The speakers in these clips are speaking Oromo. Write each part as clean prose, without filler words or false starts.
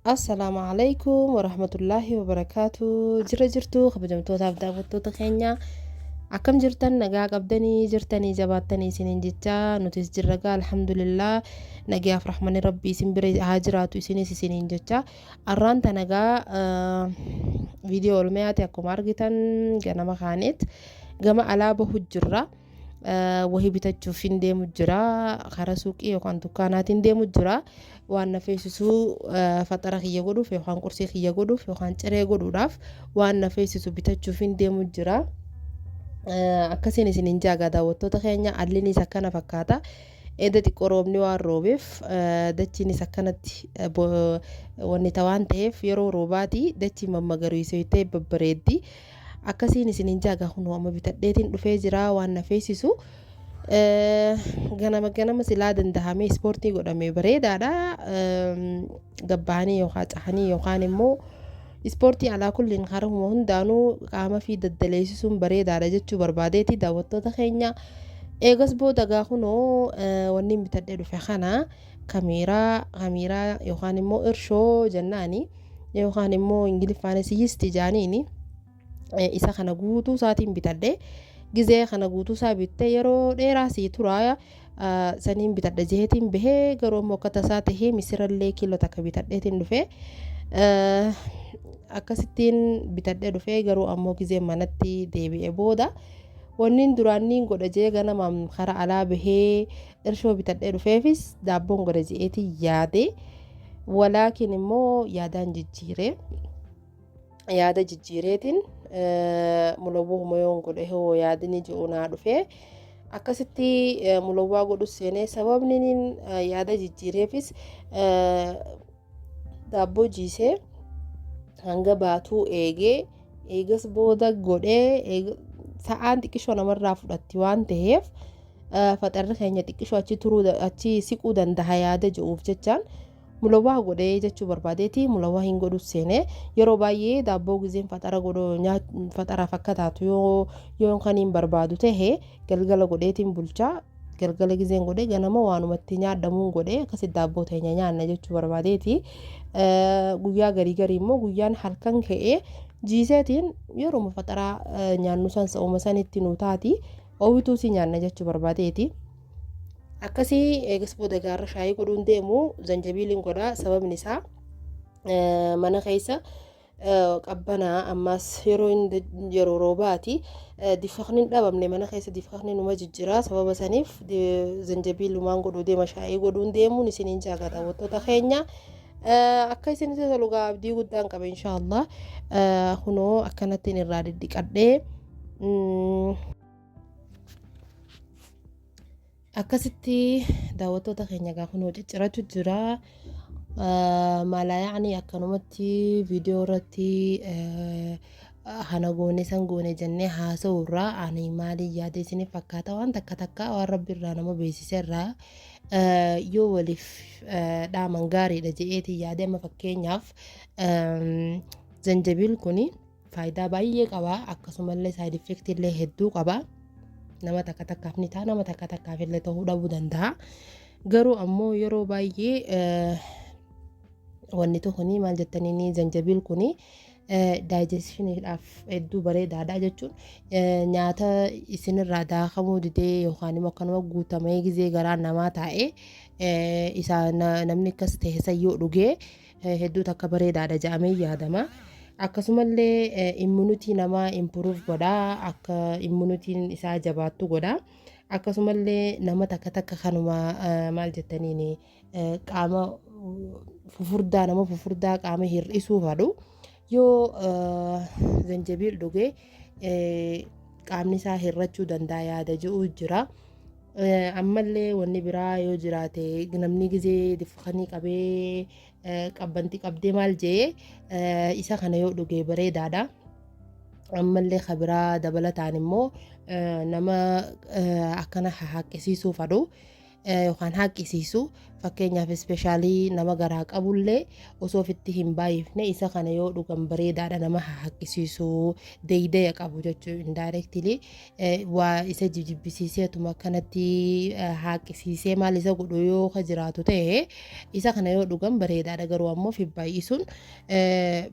Assalaamu alaikum warahmatullaahi wabarakaatu. Jira jirtu kabajamtootaaf daawwattoota keenya, akkam jirtan? Nagaa qabdanii jirtanii? Jabaattanii isiniin jecha, nutis jirra gaa, alhamdulillah. Nagayaaf rahmanni rabbii isin bira haa jiraatu isinis isiniin jecha. Arraan tanagaa viidiyoo olmayaati. Akkuma argitan ganama kaaneet gama alaa bahu jirra. Wahii bitachuuf hin deemu jira, karaa suuqii yookaan dukkaanaatiin deemu jira. Waan na feesisuu faxara kiyya godhuuf yookaan qursii kiyya godhuuf yookaan ciree godhuudhaaf waan na feesisu bitachuuf hin deemu jira. Akkasiin isin hin jaagaa daawwattoota keenya, allinis akkana fakkaata. Edda xiqqoo roobni waan roobeef dachiinis akkanatti wanni ta waan ta'eef, yeroo roobaati dachiin mammagariisoytee babbareeddi. Akkasiin isin hin jaagaa, kunoo amma bitadheetiin dhufee jira waan na feesisu. Ganama ganama silaa danda'amee ispoortii godhame bareedaadha. Gabbahanii yookaan cahanii yookaan immoo ispoortii, alaa kulliin karuma hundaanuu qaama fi daddaleessisuun bareedaadha jechuu barbaadeeti daawwattoota keenya. Eegas booda gaa kunoo wanni bitadhee dhufe kana kamiiraa, kamiiraa yookaan immoo irshoo jennaani yookaan immoo ingiliffaanis yeast jaaniini, isa kana guutuu isaatiin bitadhe. Gizee kana guutuu isaa bittee yeroo dheeraa sii turaa, saniin bitadha jeheetiin bahee, garuu immoo akka tasaa tahee misirallee kiiloo 1 bitadheetiin dhufe. Akkasittiin bitadhee dhufee, garuu ammoo gizee manatti deebi'e booda wanniin duraan niin godha jee ganamaan karaa alaa bahee irshoo bitadhee dhufeefis daabboon godha je'eetiin yaade, walaakin immoo yaadaan jijjiire. Yaada jijjiireetiin mulawwaa yoon godhe hoo yaadni ji'u naa dhufee, akkasitti mulawwaa godhu seenee. Sababni niin yaada jijjiireefis daabboo jiisee hanga baatuu eegee eegas booda godhee sa'aan xiqqishoo namarraa fudhatti waan ta'eef, faxarri keenya xiqqishoo achi turuu, achi siquu danda'a yaada ji'uuf jechaan mulawwaa godhee jechuu barbaadeeti mulawwaa hin godhu seenee. Yeroo baay'ee daabboo gizeen faxara godhu, faxaraaf akka taatu yoo kan hin barbaadu tahe, galgala godheetiin bulchaa. Galgala gizeen godhee ganama waanumatti nyaadhamuun godhee akkasitti daabboo teenya nyaanna jechuu barbaadeeti. Guyyaa garii garii immoo guyyaan halkan ka'ee jiiseetiin yeruma faxaraa nyaannu san sa'uma sanitti nu taati, oowituu si nyaanna jechuu barbaadeeti. Akkasii eegas booda gaarra shaayii godhuun deemu zanjabiiliin godhaa. Sababni isaa mana keessa qabbanaa, ammas yeroo yeroo roobaati difaqni hin dhabamne, mana keessa difaqni numa jijjiraa. Sababa saniif zanjabiilumaan godhuu deema, shaayii godhuun deemuun isiniin jaaga daawwattoota keenya. Akka isin tolu gaa abdii guddaan qaba, inshaallah. Kunoo akkanattiin irraa diddiqadhee akkasitti daawwattoota keenya gaa kunoo ciccirachuu jira. Maalaa yaani akkanumatti viidiyoo irratti hana goone san goone jennee haasa'u irraa, ani maaliin yaada isiniif fakkaata, waan takka takka waan rabbi irraa nama beeksise irraa yoo waliif dhaaman gaariidha je'eetiin yaade. Amma fakkeenyaaf zanjabiil kuni faayidaa baay'ee qaba, akkasumallee side effect illee hedduu qaba. Nama takka takkaaf ni ta'a, nama takka takkaaf illee ta'uu dhabuu danda'a. Garuu ammoo yeroo baay'ee wanni tokko maal jettaniin, zanjabiil kuni digestioniidhaaf hedduu bareedaadha jechuun nyaata isinirraa daakamuu didee yookaan immoo akkanuma guutamee gizee garaan namaa taa'ee isa namni akkas ta'e san yoo dhugee hedduu takka bareedaadha jedhamee yaadama. Akkasumallee immunity namaa improve godha, akka immunityn isaa jabaattu godha. Akkasumallee nama takka takka kanuma maal jettaniin, qaama fufurdaa, nama fufurdaa qaama hir'isuu fadhu yoo zanjabiil dhuge qaamni isaa hir'achuu danda'a yaada jedhu jira. Ammallee wanni biraa yoo jiraate, namni gizee difkanii qabee qabbanti qabdee maal jee, isa kana yoo dhuge bareedaadha. Ammallee kabiraa dabalataan immoo nama akkana haqqisiisuu fadhu Yookaan haqqisiisu, fakkeenyaaf ispeeshaalii nama garaa qabullee osoo ofitti hin baay'ifne isa kana yoo dhugan bareedaadha. Nama haqqisiisu deeydaya qabu jechuu, indirectly waa isa jijibbisiiseetuma akkanatti haqqisiisee maal isa godhu yoo ka jiraatu ta'e, isa kana yoo dhugan bareedaadha. Garuu ammoo fi baay'isuun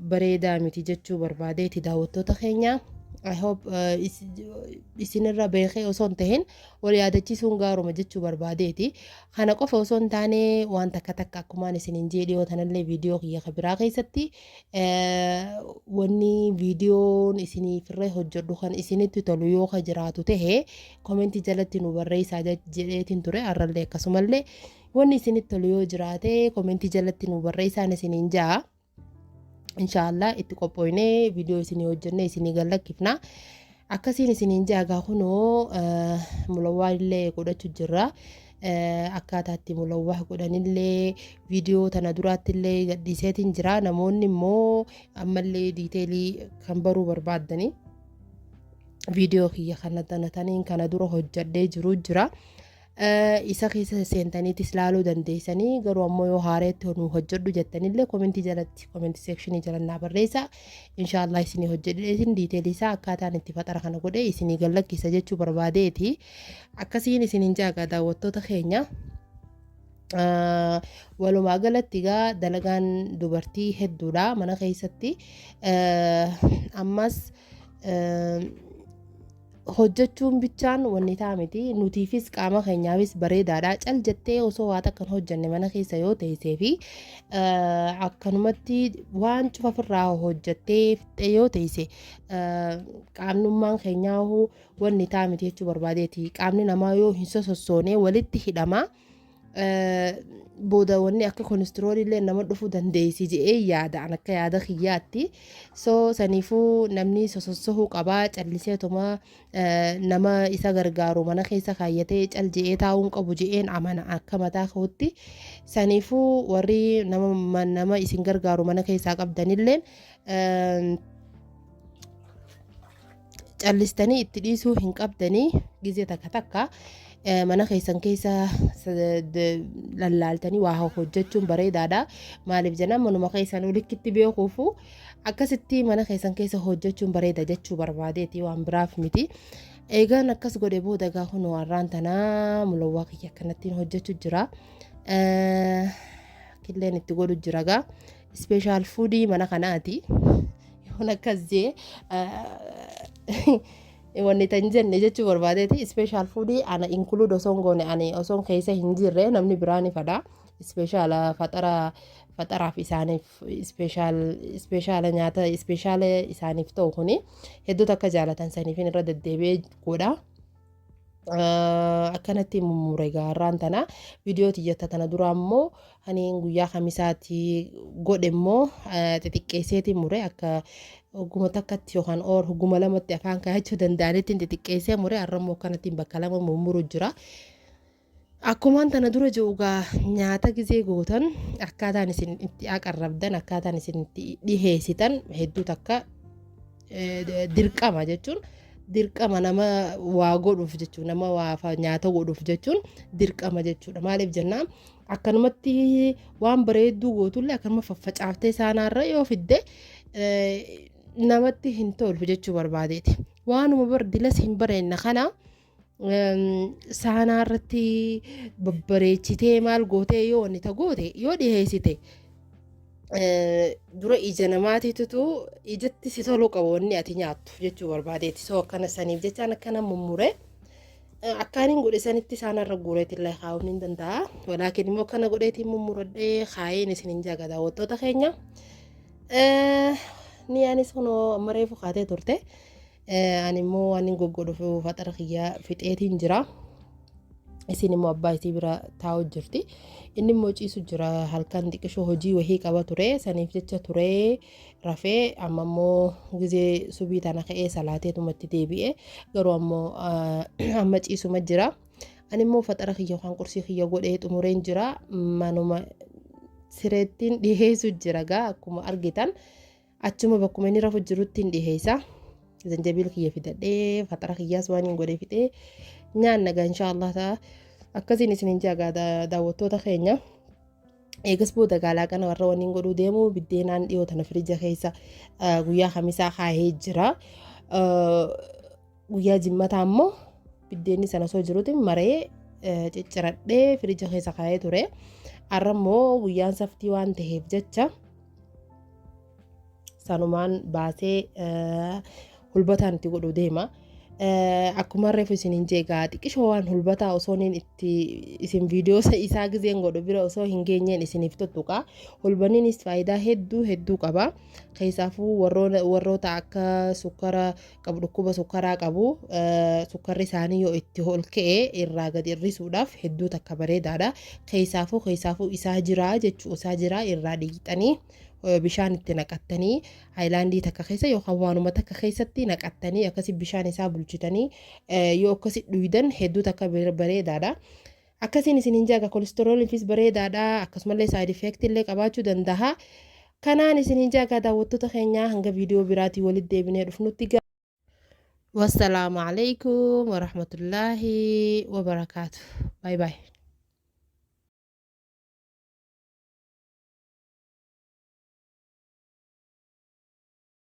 bareedaa miti jechuu barbaadeeti, daawwattoota keenya. I hope isinirra beekee osoo hin tahin wal yaadachiisuun gaaruma jechuu barbaadeeti. Kana qofa osoo hin taane, waan takka takka akkumaan isinin jee dhiyoo tanallee viidiyoo kiyya ka biraa keessatti, wanni viidiyoon isiniifirree hojjedhu kan isinitti tolu yoo ka jiraatu tahe komentii jalatti nu barreessaa jedheetiin ture. Har'allee akkasumallee wanni isinitti tolu yoo jiraate komentii jalatti nu barreessaan isiniin ja'a. Inshaallah itti qophooynee viidiyoo isinii hojjennee isinii gallakkifna. Akkasiin isiniin jaagaa, kunoo mulawwaa illee godhachuu jirra. Akkaataa itti mulawwaa godhanillee viidiyoo tana duraatti illee gadhiiseetiin jira. Namoonni immoo ammallee detailii kan baruu barbaaddanii viidiyoo kiyya kana tanataniin kana dura hojjedhee jiru jira. Isa keessa seentaniitis laaluu dandeessanii. Garuu ammoo yoo haareetti nu hojjedhu jettanillee komentii jalatti, komentii sectionii jala naa barreessa. Inshaallah isinii hojjedhee isin detailii isaa akkaataan itti faxara kana godhe isinii gallakkisa jechuu barbaadeeti. Akkasiin isiniin jaagaa, daawwattoota keenya. Walumaa galatti egaa dalagaan dubartii hedduudha mana keessatti. Ammas hojjechuun bichaan wanni ta'a miti, nutiifis qaama keenyaafis bareedaadha. Cal jettee osoo waa takka hin hojjenne mana keessa yoo teessee fi akkanumatti waan cufa ofirraa hojjettee fixxee yoo teesse, qaamnummaan keenyaa wanni ta'a miti jechuu barbaadeeti. Qaamni namaa yoo hin sosossoone walitti hidhama. Booda wanni akka kolestiroolii illee nama dhufuu dandeessi jedhee yaada an akka yaada kiyyaatti. So saniifuu namni sosossohuu qabaa. Calliseetuma nama isa gargaaru mana keessa kaayyatee cal je'ee taa'uun qabu je'een amana akka mataa kootti. Saniifuu warri nama isin gargaaru mana keessaa qabdanilleen callistanii itti dhiisuu hin qabdanii. Gizee takka takka mana keessan keessa lallaaltanii waa hojjechuun bareedaadha. Maaliif jennaan, manuma keessan walitti beekuufu akkasitti mana keessan keessa hojjechuun bareeda jechuu barbaadeeti, waan biraaf miti. Eegaan akkas godhe booda egaa kunoo har'aan tanaa mulawwaa kiyya akkanattiin hojjechuu jira. Killeen itti godhu jira gaa. Special foodii mana kanaati. Yoon akkas jee wanni tan jenne jechuu barbaadeeti. Special foodii ana include osoo hin goone, ani osoo keessa hin jirre, namni biraa ni fada. Special faxara faxaraaf isaaniif special speciala nyaata speciala isaaniif ta'u kuni hedduutu akka jaalatan saniif irra deddeebi'ee godha. Akkanatti mummure gaarraan tana. Viidiyoo tiyyata tana dura ammoo ani guyyaa kamisaatti godhe immoo xixiqqeesseetiin mure. Akka hogguma takkatti yookaan oor hogguma lamatti afaan kaayachuu danda'anitti xixiqqeessee mure. Har'a immoo akkanattiin bakka lama mummuru jira. Akkumaan tana dura jiru gaa, nyaata gizee gootan akkaataan isin itti aqarrabdan, akkaataan isin itti dhiheessitan hedduu takka dirqama jechuun, dirqama nama waa godhuuf jechuun, nama waa nyaata godhuuf jechuun dirqama jechuudha. Maaliif jennaan, akkanumatti waan bareedduu gootullee akkanuma faffacaaftee saanaarra yoo fidde namatti hin tolu jechuu barbaadeeti. Waanuma bar dilas hin bareenna kana saanaa irratti babbareechitee maal gootee yoo wanni ta goote yoo dhiheessite, dura ija namaatiitutu ijatti si toluu qaba wanni ati nyaattu jechuu barbaadeeti. So akkana saniif jechaan akkana mummure. Akkaaniin godhe sanitti saanarra guureetillee kaa'uun hin danda'a. Walaakin immoo akkana godheetiin mummuradhee kaa'een isin hin jaaga, daawwattoota keenya. Ni anis kunoo amma reefu kaatee turte. Ani immoo waan hin goggodhuuf faxara kiyyaa fixeetiin jira. Isin immoo abbaa isii bira taa'u jirti. Inni immoo ciisu jira. Halkan xiqqishoo hojii wahii qaba ture. Saniif jecha turee rafee, amma immoo gizee subii tana ka'ee salaateetumatti deebi'e. Garuu ammoo amma ciisuma jira. Ani immoo faxara kiyya yookaan qursii kiyya godhee xumureen jira. Manuma sireettiin dhiheessu jira gaa, akkuma argitan. Achuma bakkuma inni rafu jirutti hin dhiheessa. Zanjabiil kiyya fidadhee faxara kiyyaas waan hin godhe fixee nyaanna gaa, inshaallah ta'a. Akkasiin isiniin jaagaa daawwattoota keenya. Eegas booda gaalaa kana warra waniin godhuu deemu biddeenaan dhiyoo tana firija keessa guyyaa kamisaa kaahee jira. Guyyaa jimmataa immoo biddeenni sana osoo jirutti maree cicciradhee firija keessa kaahee ture. Har'a immoo guyyaan saftii waan ta'eef jecha sanumaan baasee hulbataan itti godhuu deema. Akkuma reefu isiniin jeegaa xiqqishoo waan hulbataa osoo niin itti isin viidiyoo isaa gizeen godhu bira osoo hin geenyeen isiniif tuttuqa. Hulbaniinis faayidaa hedduu hedduu qaba. Keessaafuu warroota akka sukkara qabu dhukkuba sukkaraa qabu sukkarri isaanii yoo itti ol ka'e irraa gadi hir'isuudhaaf hedduu takka bareedaadha. Keessaafuu keessaafuu isaa jiraa jechuu isaa jiraa irraa dhiqxanii bishaan itti naqattanii haayilaandii takka keessa yookaan waanuma takka keessatti naqattanii akkasi bishaan isaa bulchitanii yoo akkasi dhuydan hedduu takka bareedaadha. Akkasiin isin hin jaaga kolestirooliifis bareedaadha akkasumallee saayid effeektii illee qabaachuu danda'a. Kanaan isin hin jaaga daawwattoota keenyaa hanga viidiyoo biraatii walitti deebinee dhufnutti. Wassalaamu alaikum warahmatullaahi wabarakaatu. Baay baay.